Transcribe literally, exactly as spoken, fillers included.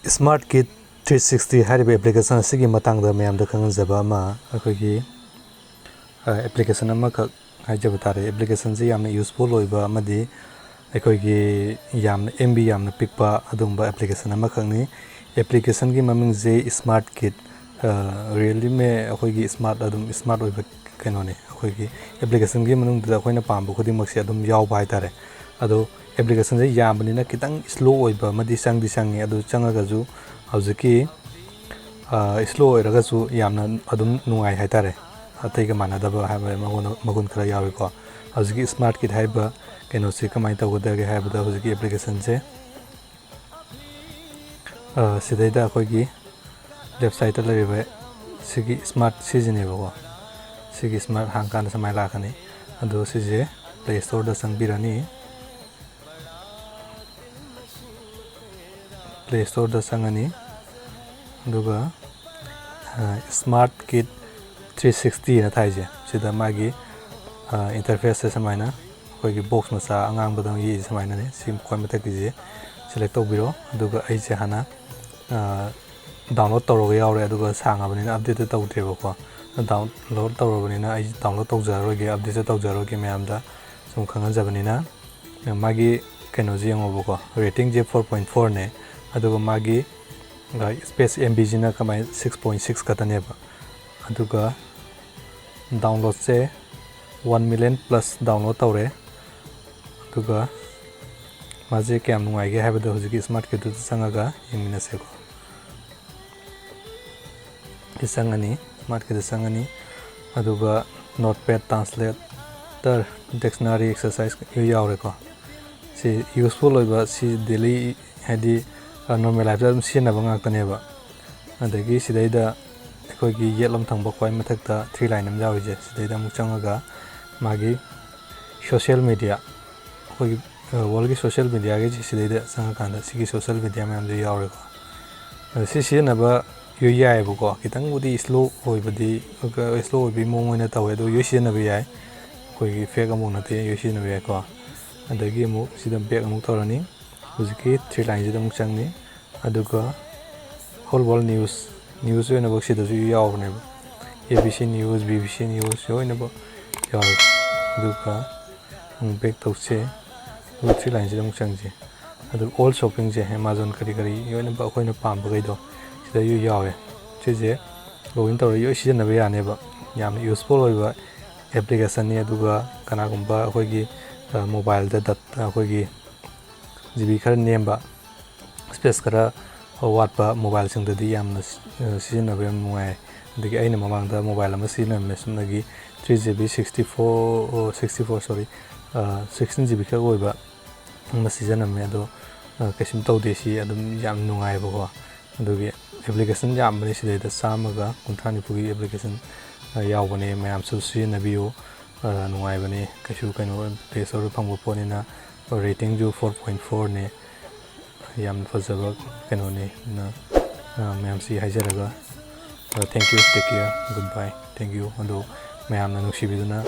Smart Kit three sixty ꯍꯥꯏꯔꯤꯕ application ꯑꯁꯤꯒꯤ ꯃꯇꯥꯡꯗ ꯃꯌꯥꯝꯗ ꯈꯪꯍꯟꯖꯕ ꯑꯃ, ꯑꯩꯈꯣꯏꯒꯤ ꯑꯦꯄ꯭ꯂꯤꯀꯦꯁꯟ ꯑꯃꯈꯛ ꯍꯥꯏꯖꯕ ꯇꯥꯔꯦ꯫ ꯑꯦꯄ꯭ꯂꯤꯀꯦꯁꯟꯁꯤ ꯌꯥꯝꯅ ꯌꯨꯁꯐꯨꯜ ꯑꯣꯏꯕ ꯑꯃꯗꯤ ꯑꯩꯈꯣꯏꯒꯤ ꯌꯥꯝꯅ ꯑꯦꯝ ꯕꯤ ꯌꯥꯝꯅ ꯄꯤꯛꯄ ꯑꯗꯨꯒꯨꯝꯕ ꯑꯦꯄ꯭ꯂꯤꯀꯦꯁꯟ ꯑꯃꯈꯛꯅꯤ꯫ ꯑꯦꯄ꯭ꯂꯤꯀꯦꯁꯟꯒꯤ ꯃꯃꯤꯡꯁꯦ ꯁ꯭ꯃꯥꯔꯠ ꯀꯤꯠ, ꯔꯤꯌꯦꯜꯃꯤ ꯑꯩꯈꯣꯏꯒꯤ ꯁ꯭ꯃꯥꯔꯠ ꯑꯗꯨꯝ ꯁ꯭ꯃꯥꯔꯠ ꯑꯣꯏꯕ ꯀꯩꯅꯣꯅꯤ꯫ ꯑꯩꯈꯣꯏꯒꯤ ꯑꯦꯄ꯭ꯂꯤꯀꯦꯁꯟꯒꯤ ꯃꯅꯨꯡꯗꯨꯗ ꯑꯩꯈꯣꯏꯅ ꯄꯥꯝꯕ ꯈꯨꯗꯤꯡꯃꯛꯁꯦ ꯑꯗꯨꯝ ꯌꯥꯎꯕ ꯍꯥꯏꯇꯥꯔꯦ꯫ ꯑꯗꯣ ꯑꯦꯄ꯭ꯂꯤꯀꯦꯁꯟꯁꯦ ꯌꯥꯝꯕꯅꯤꯅ ꯈꯤꯇꯪ ꯁ꯭ꯂꯣ ꯑꯣꯏꯕ ꯑꯃꯗꯤ ꯆꯪꯗꯤ ꯆꯪꯉꯤ꯫ ꯑꯗꯨ ꯆꯪꯉꯒꯁꯨ ꯍꯧꯖꯤꯛꯀꯤ ꯁ꯭ꯂꯣ ꯑꯣꯏꯔꯒꯁꯨ ꯌꯥꯝꯅ ꯑꯗꯨꯝ ꯅꯨꯡꯉꯥꯏ ꯍꯥꯏꯇꯥꯔꯦ꯫ ꯑꯇꯩꯒ ꯃꯥꯟꯅꯗꯕ ꯍꯥꯏꯕ ꯃꯉꯣꯟꯗ ꯃꯒꯨꯟ ꯈꯔ ꯌꯥꯎꯏꯀꯣ꯫ ꯍꯧꯖꯤꯛꯀꯤ ꯁ꯭ꯃꯥꯔꯠ ꯀꯤꯠ ꯍꯥꯏꯔꯤꯕ ꯀꯩꯅꯣꯁꯤ ꯀꯃꯥꯏꯅ ꯇꯧꯒꯗꯒꯦ ꯍꯥꯏꯕꯗ, ꯍꯧꯖꯤꯛꯀꯤ ꯑꯦꯄ꯭ꯂꯤꯀꯦꯁꯟꯁꯦ ꯁꯤꯗꯩꯗ ꯑꯩꯈꯣꯏꯒꯤ ꯂꯦꯐ ꯁꯥꯏꯠꯇ ꯂꯩꯔꯤꯕ ꯁꯤꯒꯤ ꯁ꯭ꯃꯥꯔꯠ ꯁꯤꯁꯤꯅꯦꯕꯀꯣ꯫ ꯁꯤꯒꯤ ꯁ꯭ꯃꯥꯔꯠ ꯍꯥꯡꯀꯥꯟꯗ ꯁꯨꯃꯥꯏꯅ ꯂꯥꯛꯀꯅꯤ꯫ ꯑꯗꯣ ꯁꯤꯁꯦ ꯄ꯭ꯂꯦ ꯁ꯭ꯇꯣꯔꯗ ꯆꯪꯕꯤꯔꯅꯤ꯫ ꯄ꯭ꯂꯦ ꯁ꯭ꯇꯣꯔꯗ ꯆꯪꯉꯅꯤ꯫ ꯑꯗꯨꯒ ꯁ꯭ꯃꯥꯔꯠ ꯀꯤꯠ ꯊ꯭ꯔꯤ ꯁꯤꯛꯁꯇꯤꯅ ꯊꯥꯏꯁꯦ, ꯁꯤꯗ ꯃꯥꯒꯤ ꯏꯟꯇꯔꯐꯦꯁꯁꯦ ꯁꯨꯃꯥꯏꯅ ꯑꯩꯈꯣꯏꯒꯤ ꯕꯣꯛꯁ ꯃꯆꯥ ꯑꯉꯥꯡꯕꯗꯧꯅ ꯌꯦꯛꯏꯁꯦ ꯁꯨꯃꯥꯏꯅꯅꯦ꯫ ꯁꯤ ꯈ꯭ꯋꯥꯏ ꯃꯊꯛꯀꯤꯁꯦ ꯁꯦꯂꯦꯛ ꯇꯧꯕꯤꯔꯣ꯫ ꯑꯗꯨꯒ ꯑꯩꯁꯦ ꯍꯥꯟꯅ ꯗꯥꯎꯟꯂꯣꯗ ꯇꯧꯔꯒ ꯌꯥꯎꯔꯦ, ꯑꯗꯨꯒ ꯁꯥꯡꯉꯕꯅꯤꯅ ꯑꯞꯗꯦꯠꯇꯤ ꯇꯧꯗ꯭ꯔꯦꯕꯀꯣ꯫ ꯗꯥꯎꯟꯂꯣꯗ ꯇꯧꯔꯕꯅꯤꯅ ꯑꯩ ꯗꯥꯎꯟꯂꯣꯗ ꯇꯧꯖꯔꯔꯣꯏꯒꯦ, ꯑꯞꯗꯦꯠꯁꯦ ꯇꯧꯖꯔꯔꯣꯏꯒꯦ ꯃꯌꯥꯝꯗ ꯁꯨꯝ ꯈꯪꯍꯟꯖꯕꯅꯤꯅ꯫ ꯃꯥꯒꯤ ꯀꯩꯅꯣꯁꯦ ꯌꯦꯡꯉꯣꯕꯀꯣ, ꯔꯦꯇꯤꯡꯁꯦ ꯐꯣꯔ ꯄꯣꯏꯟ ꯐꯣꯔꯅꯦ꯫ ꯑꯗꯨꯒ ꯃꯥꯒꯤ ꯁ꯭ꯄꯦꯁ ꯑꯦꯝ ꯕꯤꯁꯤꯅ ꯀꯃꯥꯏꯅ ꯁꯤꯛꯁ ꯄꯣꯏꯟ ꯁꯤꯛꯁ ꯈꯛꯇꯅꯦꯕ꯫ ꯑꯗꯨꯒ ꯗꯥꯎꯟꯂꯣꯗꯁꯦ ꯋꯥꯟ ꯃꯤꯂꯤꯌꯟ ꯄ꯭ꯂꯁ ꯗꯥꯎꯟꯂꯣꯗ ꯇꯧꯔꯦ꯫ ꯑꯗꯨꯒ ꯃꯥꯁꯦ ꯀꯌꯥꯝ ꯅꯨꯡꯉꯥꯏꯒꯦ ꯍꯥꯏꯕꯗꯣ ꯍꯧꯖꯤꯛꯀꯤ ꯁ꯭ꯃꯥꯔꯠ ꯀꯤꯠꯇꯨꯗ ꯆꯪꯉꯒ ꯌꯦꯡꯃꯤꯟꯅꯁꯦꯀꯣ꯫ ꯁꯤ ꯆꯪꯉꯅꯤ, ꯁ꯭ꯃꯥꯔꯠ ꯀꯤꯠꯇ ꯆꯪꯉꯅꯤ꯫ ꯑꯗꯨꯒ ꯅꯣꯠꯄꯦꯗ, ꯇ꯭ꯔꯥꯟꯁꯂꯦꯇꯔ, ꯗꯤꯛꯁꯅꯔꯤ, ꯑꯦꯛꯁꯔꯁꯥꯏꯁ ꯂꯣꯏ ꯌꯥꯎꯔꯦꯀꯣ꯫ ꯁꯤ ꯌꯨꯁꯐꯨꯜ ꯑꯣꯏꯕ, ꯁꯤ ꯗꯦꯂꯤ ꯍꯥꯏꯗꯤ ꯅꯣꯔꯃꯦꯜ ꯂꯥꯏꯐꯇ ꯑꯗꯨꯝ ꯁꯤꯖꯤꯟꯅꯕ ꯉꯥꯛꯇꯅꯦꯕ꯫ ꯑꯗꯒꯤ ꯁꯤꯗꯩꯗ ꯑꯩꯈꯣꯏꯒꯤ ꯌꯦꯠꯂꯣꯝ ꯊꯪꯕ ꯈ꯭ꯋꯥꯏ ꯃꯊꯛꯇ ꯊ꯭ꯔꯤ ꯂꯥꯏꯟ ꯑꯃ ꯌꯥꯎꯔꯤꯁꯦ, ꯁꯤꯗꯩꯗ ꯑꯃꯨꯛ ꯆꯪꯉꯒ ꯃꯥꯒꯤ ꯁꯣꯁꯤꯌꯦꯜ ꯃꯦꯗꯤꯌꯥ, ꯑꯩꯈꯣꯏꯒꯤ ꯋꯥꯔꯜꯒꯤ ꯁꯣꯁꯤꯌꯦꯜ ꯃꯦꯗꯤꯌꯥꯒꯤꯁꯤ ꯁꯤꯗꯩꯗ ꯆꯪꯉꯀꯥꯟꯗ ꯁꯤꯒꯤ ꯁꯣꯁꯤꯌꯦꯜ ꯃꯦꯗꯤꯌꯥ ꯃꯌꯥꯝꯁꯦ ꯌꯥꯎꯔꯦꯀꯣ꯫ ꯑꯗ ꯁꯤ ꯁꯤꯖꯤꯟꯅꯕ ꯂꯣꯏ ꯌꯥꯏꯑꯕꯀꯣ, ꯈꯤꯇꯪꯕꯨꯗꯤ ꯁ꯭ꯂꯣ ꯑꯣꯏꯕꯗꯤ, ꯁ꯭ꯂꯣ ꯑꯣꯏꯕꯒꯤ ꯃꯑꯣꯡ ꯑꯣꯏꯅ ꯇꯧꯋꯦ, ꯑꯗꯨ ꯂꯣꯏ ꯁꯤꯖꯤꯟꯅꯕ ꯌꯥꯏ꯫ ꯑꯩꯈꯣꯏꯒꯤ ꯐꯦꯛ ꯑꯃꯐꯥꯎ ꯅꯠꯇꯦ, ꯂꯣꯏ ꯁꯤꯖꯤꯟꯅꯕ ꯌꯥꯏꯀꯣ꯫ ꯑꯗꯒꯤ ꯑꯃꯨꯛ ꯁꯤꯗ ꯕꯦꯛ ꯑꯃꯨꯛ ꯇꯧꯔꯅꯤ, ꯍꯧꯖꯤꯛꯀꯤ ꯊ꯭ꯔꯤ ꯂꯥꯏꯟꯁꯤꯗ ꯑꯃꯨꯛ ꯆꯪꯅꯤ꯫ ꯑꯗꯨꯒ whole world news, news ꯑꯣꯏꯅꯃꯛ ꯁꯤꯗꯁꯨ ꯌꯥꯎꯕꯅꯦꯕ꯫ A B C news, B B C news ꯂꯣꯏꯅꯃꯛ ꯌꯥꯎꯋꯦ꯫ ꯑꯗꯨꯒ ꯑꯃꯨꯛ back ꯇꯧꯁꯦ꯫ ꯑꯗꯨꯒ three lineꯁꯤꯗ ꯑꯃꯨꯛ ꯆꯪꯁꯦ꯫ ꯑꯗꯨ all shoppingꯁꯦ, Amazon ꯀꯔꯤ ꯀꯔꯤ ꯂꯣꯏꯅꯃꯛ ꯑꯩꯈꯣꯏꯅ ꯄꯥꯝꯕꯈꯩꯗꯣ ꯁꯤꯗꯁꯨ ꯌꯥꯎꯋꯦ꯫ ꯁꯤꯁꯦ login ꯇꯧꯔꯒ ꯂꯣꯏ ꯁꯤꯖꯤꯟꯅꯕ ꯌꯥꯅꯦꯕ꯫ ꯌꯥꯝꯅ useful ꯑꯣꯏꯕ applicationꯅꯤ꯫ ꯑꯗꯨꯒ ꯀꯅꯥꯒꯨꯝꯕ ꯑꯩꯈꯣꯏꯒꯤ, ꯑ, mobileꯗ data, ꯑꯩꯈꯣꯏꯒꯤ G B ꯈꯔ ꯅꯦꯝꯕ, space ꯈꯔ ꯋꯥꯠꯄ mobileꯁꯤꯡꯗꯗꯤ ꯌꯥꯝꯅ ꯁꯤ-, ꯑ, ꯁꯤꯖꯤꯟꯅꯕ ꯌꯥꯝ ꯅꯨꯡꯉꯥꯏ꯫ ꯑꯗꯒꯤ ꯑꯩꯅ ꯃꯃꯥꯡꯗ mobile ꯑꯃ ꯁꯤꯖꯤꯟꯅꯔꯝꯃꯦ, ꯁꯨꯞꯅꯒꯤ three G B sixty four, ꯑꯣ, sixty four, sorry, ꯑ, sixteen G B ꯈꯛ ꯑꯣꯏꯕ ꯑꯃ ꯁꯤꯖꯤꯟꯅꯔꯝꯃꯦ꯫ ꯑꯗꯣ, ꯑ, ꯀꯩꯁꯨꯝ ꯇꯧꯗꯦ, ꯁꯤ ꯑꯗꯨꯝ ꯌꯥꯝ ꯅꯨꯡꯉꯥꯏꯕꯀꯣ꯫ ꯑꯗꯨꯒꯤ application ꯌꯥꯝꯕꯅꯤ, ꯁꯤꯗꯩꯗ ꯆꯥꯝꯃꯒ ꯀꯨꯟꯊ꯭ꯔꯥ ꯅꯤꯐꯨꯒꯤ application, ꯑ, ꯌꯥꯎꯕꯅꯦ꯫ ꯃꯌꯥꯝꯁꯨ ꯁꯤꯖꯤꯟꯅꯕꯤꯌꯨ, ꯑ, ꯅꯨꯡꯉꯥꯏꯕꯅꯤ꯫ ꯀꯩꯁꯨ ꯀꯩꯅꯣ, Play Storeꯗ ꯐꯪꯕ ꯄꯣꯠꯅꯤꯅ꯫ Ratingꯁꯨ four point fourꯅꯦ꯫ ꯌꯥꯝ ꯐꯖꯕ ꯀꯩꯅꯣꯅꯤ꯫ ꯑꯗꯨꯅ, ꯑ, ꯃꯌꯥꯝꯁꯤ ꯍꯥꯏꯖꯔꯒ, ꯑ, thank you, take care, goodbye, thank you꯫ ꯑꯗꯣ ꯃꯌꯥꯝꯅ ꯅꯨꯡꯁꯤꯕꯤꯗꯨꯅ